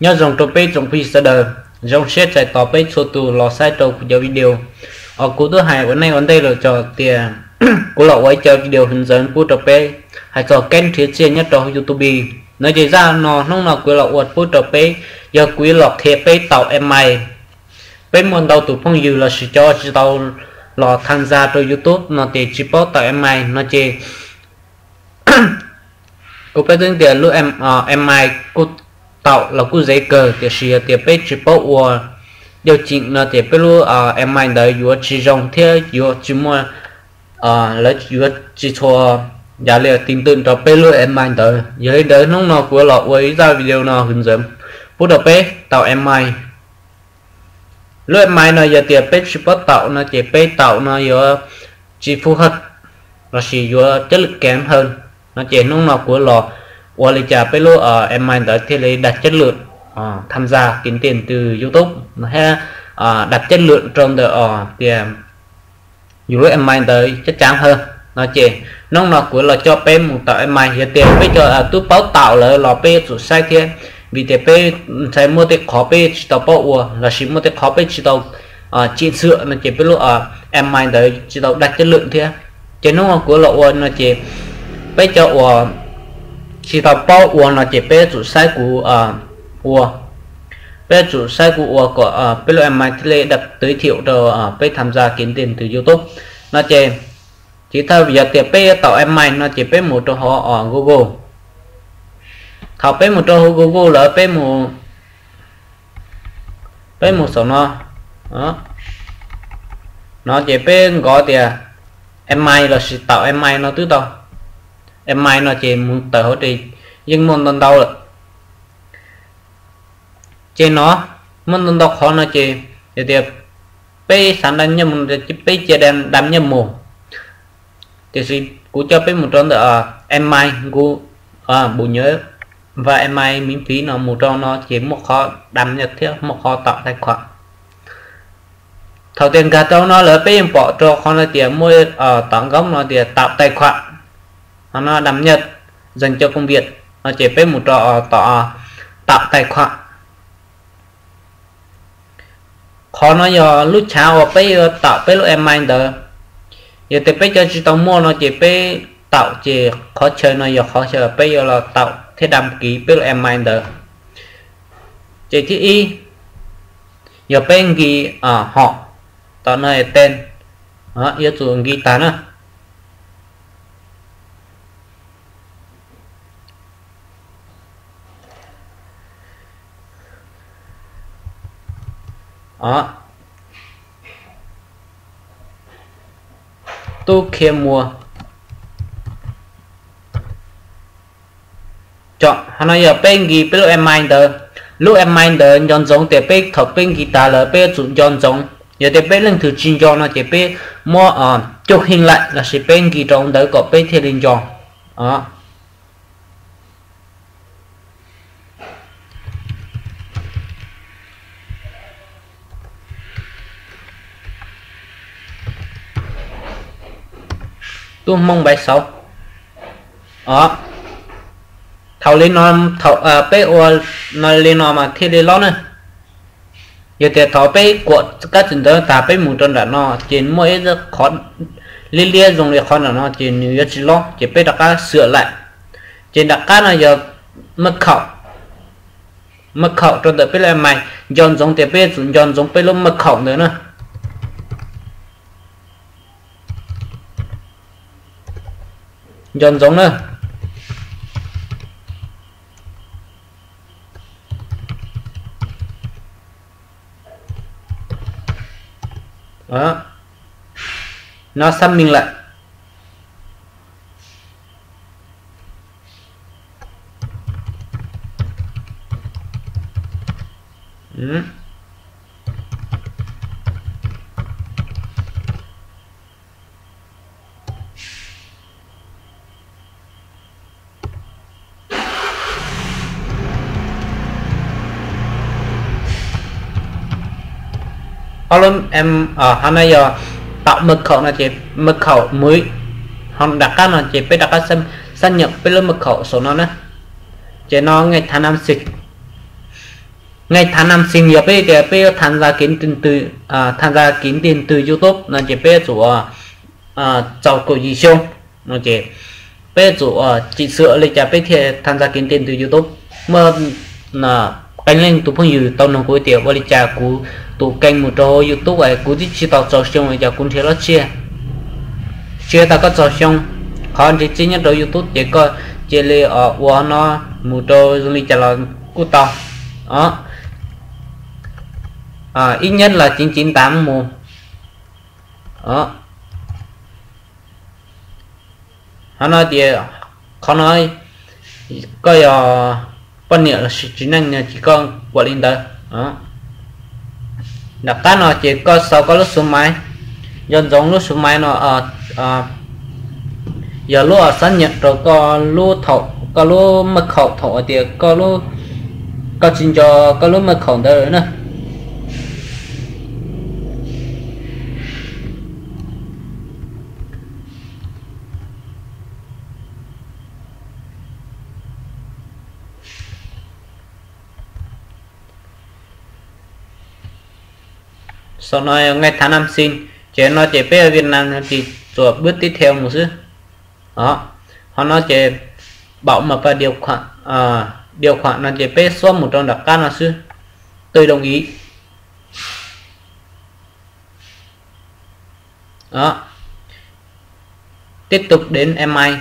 Nyob zoo rau peb tsoom phooj ywg sawv daws, zoo siab txais tos peb txhua tus los saib rau kuv cov video. Os, kuv twb hais ua nej ua ntej lawm tias kuv los ua ib co video hwv ntxawv pub rau peb hais txog keeb nrhiav txiaj nyob rau YouTube no ces zaj no hnub no kuv los ua pub rau peb, yog kuv yuav los qhia peb tau email. Peb muaj ntau tus phooj ywg los sis cov tsis tau los tham ntxa rau YouTube no ces tsis paub tau email no ces kuv paub tseeb tias lub email kuj tau los kuj zev kawg, tiam sis yog tias peb tsis paub ua yaj ceem no ces peb lub email ntawd yuav tsis zoo thiab yuav tsis muaj, lawv yuav tsis txhua, yav li tis ntwm rau peb lub email ntawd. Yog li ntawd hnub no kuv los ua ib zaj video no hwv ntxawv pub rau peb tau email. Lub email no yog tias peb tsis paub tau no ces peb tau no yuav tsis phub hawj los sis yuav chất lượng kém hơn no ces hnub no kuv los ua li cas peb lub email ntawd thiaj li đạt chất lượng tham gia kiếm tiền từ YouTube no thiab, đạt chất lượng rau ntawm os tias yus lub email ntawd chắc chắn hơn no ces hnub no kuv los coj peb mus tau email. Yog tias peb cov twb paub tau lawm los peb yuav tsum saib thiab, vim tias peb ntshai muaj tej qhov peb tsis tau paub ua los sis muaj tej qhov peb tsis tau chim xwm no ces peb lub email ntawd tsis tau đạt chất lượng thiab. Ces hnub no kuv los ua no ces peb cov uas tsis tau paub ua no ces peb yuav tsum saib kuv ua, peb yuav tsum saib kuv ua kom peb lub email thiaj li đạt giới thiệu rau peb tham gia kiếm tiền từ YouTube no ces, thiab yog tias peb yuav tau email no ces peb mus rau hauv Google. Thaum peb mus rau hauv Google lawm peb mus, peb mus saum no, no ces peb nkaus tias email los sis tau email no twb tau. Email no ces mus tawm hauv ces yeej muaj ntau ntau lawm. Ces no muaj ntau ntau qhov no ces yog tias peb xav đăng nhập mus ces peb cia đăng nhập mus. Tiam sis kuv coj peb mus rau ntawm email, kuv bù nhớ và email miễn phí no mus rau no ces muaj qhov đăng nhập thiab muaj qhov tạo tài khoản. Thaum tias nkag rau no lawm peb yeej pom rau qhov no tias muaj tom nkaub no tias tạo tài khoản, ho no đăng nhập dành cho công việc no ces peb mus rau tom tạo tài khoản. Qhov no yog lub chav uas peb yuav tạo peb lub email ntawd. Yog tias peb cov tsis tau muaj no ces peb tạo ces qhov chaw no yog qhov chaw peb yuav los tạo thiab đăng ký peb lub email ntawd. Ces thib ib, yog peb nkis hom tom no es tên, yuav tsum nkis tag na. Tub Khiav Muas Tsom, ho no yog peb nkis peb lub email ntawd. Lub email ntawd nco ntsoov tias peb thaum peb nkis tas lawm peb yuav tsum nco ntsoov. Yog tias peb leej twg tsis nco no ces peb muab coj heej laim los sis peb nkis rau ntawd kom peb thiaj li nco. Tub Hmoob Npaiv Xauv. Thaum li no, thaum peb ua no li no mas thiaj li lob na. Yog tias thaum peb kuam kab txim ntawv tag peb mus rau nram no ces muaj ib qhov liab liab zoo li qhov nram no ces nws yuav tsis lob ces peb rov qab sửa lại. Ces nram qab no yog mật khẩu, mật khẩu rau ntawm peb lub email. Nco ntsoov tias peb yuav tsum nco ntsoov peb lub mật khẩu ntawd na. Nco ntsoov na. Nó xác minh lại. Ob lub em, hov no yog tạo mật khẩu no ces mật khẩu mới, ho nram qab no ces peb rov qab xác nhận peb lub mật khẩu saum no na. Ces no ngày tháng năm sinh. Ngay tháng năm sinh yog peb tias peb yuav tham gia kiếm tiền từ, tham gia kiếm tiền từ YouTube no ces peb yuav tsum ua txaus kaum yim xyoo no ces peb yuav tsum ua chỉnh sửa li cas peb thiaj tham gia kiếm tiền từ YouTube. Muaj qee leej tus phooj ywg tau nug kuv tias ua li cas kuv tus kênh mus rau YouTube kuv twb tsis tau txaus xyoo li cas kuv nrhiav lub tsiaj. Tsis tas koj txaus xyoo, qhov nrhiav tsiaj nyob rau YouTube ces koj cia li ua no mus rau zoo li cas los kuj tau. Ít nhất là chín chín tám mus. Qhov no tias, qhov no koj yog poj niam los sis txiv neej no ces koj ua li ntawd. Nram qab no ces koj sau koj lub số máy, nco ntsoov lub số máy no yog lub xác nhận rau koj lub thaum, koj lub mật khẩu thaum hais tias koj tsis nco koj lub mật khẩu ntawd na. Sau no ngay tháng năm sinh, ces no ces peb Việt Nam no ces tsuas bước tiếp theo mus xwb. Qhov no ces bảo mật và điều khoản, điều khoản no ces peb xuab mus rau nram qab no xwb. Tôi đồng ý. Tiếp tục đến email.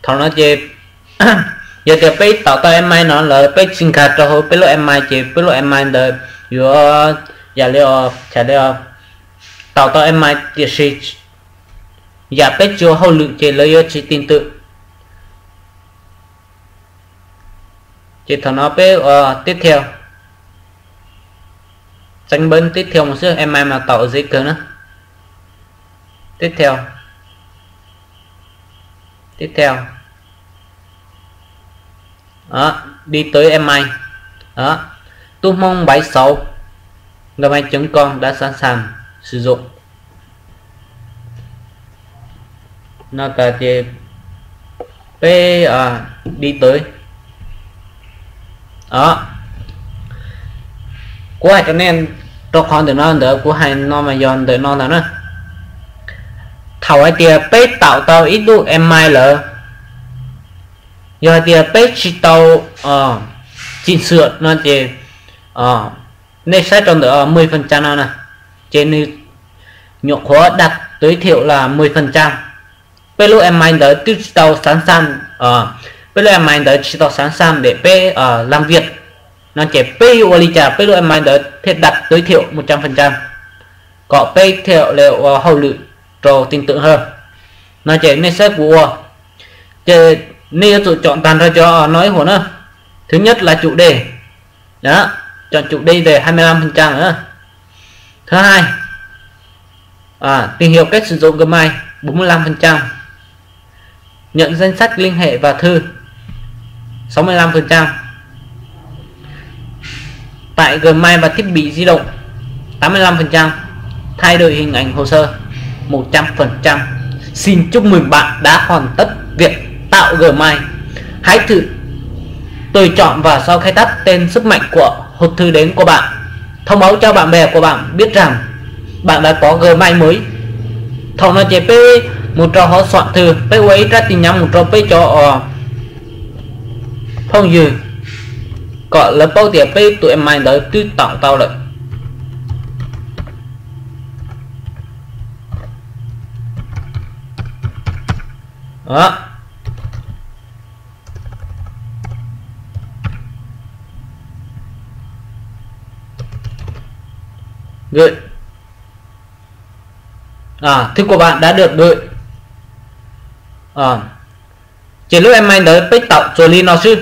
Thaum no ces yog tias peb taus tau email no lawm peb tsis nkag rau hauv peb lub email ces peb lub email ntawd yuav yam li, yam li taus tau email tiam sis yam peb tsis ua hauj lwm ces lawv yuav tsis tin tưởng. Ces thaum no peb ua tiếp theo, tseem npawb tiếp theo mus xwb, email mas tau dễ kawg na. Tiếp theo, tiếp theo, đi tới email, tub hmoob bảy sáu gmail chấm com đã sẵn sàng sử dụng. No tas ces peb đi tới. Kuv hais rau nej, rau qhov ntawm no ntawd kuv hais no mas yog ntawm no ntag na. Thaum hais tias peb taus tau ib tug email lawm, yog hais tias peb tsis tau chỉnh sửa no ces nej saib rau ntawm mười phần trăm no na, ces nws nyuam qhuav đạt tối thiểu là mười phần trăm. Peb lub email ntawd twb tsis tau sẵn sàng, peb lub email ntawd tsis tau sẵn sàng để peb làm việc, no ces peb yuav ua li cas peb lub email ntawd thiaj đạt tối thiểu một trăm phần trăm, kom peb thiaj li ua hauj lwm rau tin tưởng hơn. No ces nej saib kuv ua, ces nej yuav tsum chọn tag nrho cov no ib huam na. Thứ nhất là chủ đề. Đó, chọn chủ đề thì hai mươi lăm phần trăm nữa. Thứ hai, à, tìm hiểu cách sử dụng Gmail, bốn mươi lăm phần trăm. Nhận danh sách liên hệ và thư, sáu mươi lăm phần trăm. Tải Gmail và thiết bị di động, tám mươi lăm phần trăm. Thay đổi hình ảnh hồ sơ, một trăm phần trăm. Xin chúc mừng bạn đã hoàn tất việc tạo Gmail. Hãy thử, tôi chọn và sau khai thác tên, sức mạnh của hộp thư đến của bạn. Thông báo cho bạn bè của bạn biết rằng bạn đã có Gmail mới. Thaum no ces peb mus rau hauv soạn thư, peb ua ib rab tin nhắn mus rau peb cov phooj ywg kom lawv paub tias peb tus email ntawd twb tạo tau lawm. Gửi. À, thư của bạn đã được gửi. Ces lub email ntawd peb taum tsuas li no xwb.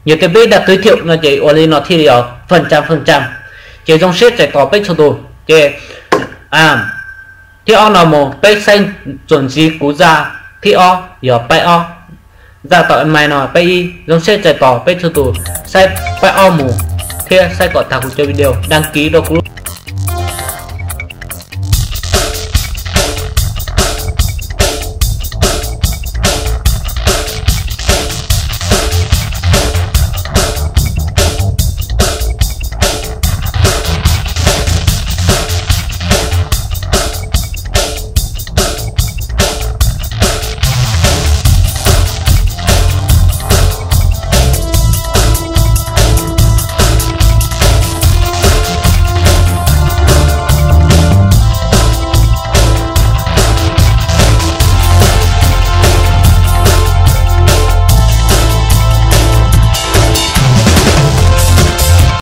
Yog tias peb daj tw thiaum no ces ua li no thiaj li os, phần trăm phần trăm. Ces zoo siab txais tos peb txhua tus. Ces thib ob no mus peb saib txuas ntxiv kuv zaj thib ob yog pab ob, zaj tau email no pab ib. Zoo siab txais tos peb txhua tus saib pab ob mus thiab saib kom tag kuv cov video, đăng ký rau kuv.